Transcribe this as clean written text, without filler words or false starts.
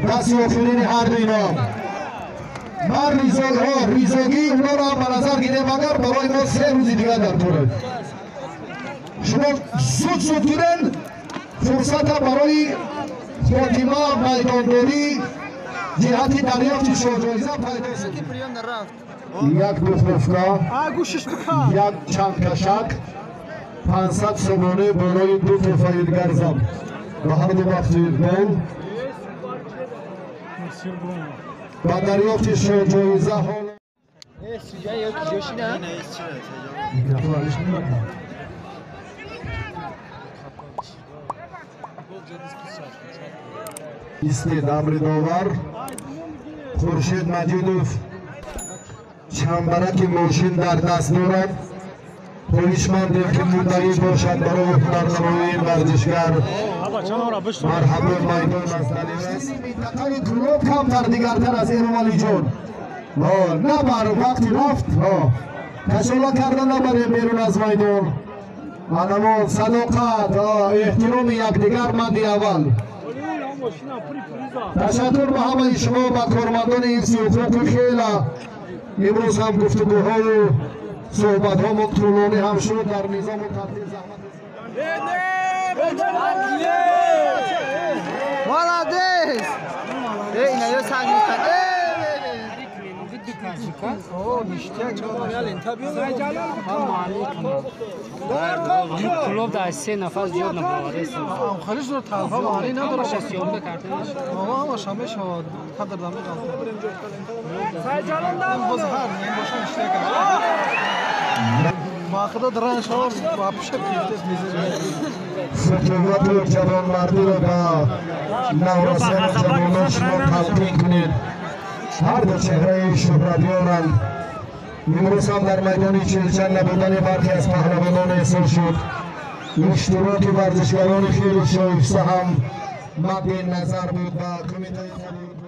Дасти охирини ҳар ду ино. Ман ризогии онҳоро ҳам ба назар гирем, агар барои мо 3 рӯзи дигар дар туре. Шумо зуд зуд гирен, фурсата барои хотима майдондорӣ ҷиҳати дарёфти шоҳҷоиза пайдо шуд. Як духовка, як чандкашак, 500 сомонӣ барои ду туҳфаи дигар зам ба ҳар ду бахти гол. Ба дарёфти шоҳҷоиза ҳоло истед. Амри довар Хуршед Маҷидов чамбараки мошин дар даст дорад. Хоҳишмандем, ки муддаӣ бошад барои ҳунарнамоии варзишгар. Марҳабо, майдон аз далер аст. Минтақаи Кӯлоб камтар дигартар аз Эрумалиҷон. Набар вақти рафт кашола карда набарем берун аз майдон. Анамо садоқат, эҳтироми якдигар мадди аввал. Ташаккур ба ҳамаи шумо, ба кормандони ҳифзи ҳуқуқи хела. Имрӯз ҳам гуфтугӯҳою суҳбатҳомо тӯлонӣ ҳам шуд дар низому тартиб заҳмат. Молодец! Эй, на ё санг мекан. Клуб дар 3 нафар зиёд набароварест. Ҳамаша съёмка карда Футувату ҷавонмардиро ба наврасону ҷавонон шумо талқин кунед. Ҳар ду чеҳраи шӯҳратёранд. Имрӯз ҳам дар майдони Чилчан набудани бархе аз паҳлавонон эҳсос шуд. Иштироки варзишгарони хеле шоиста ҳам мадди назар буд ба кумитаи қабул.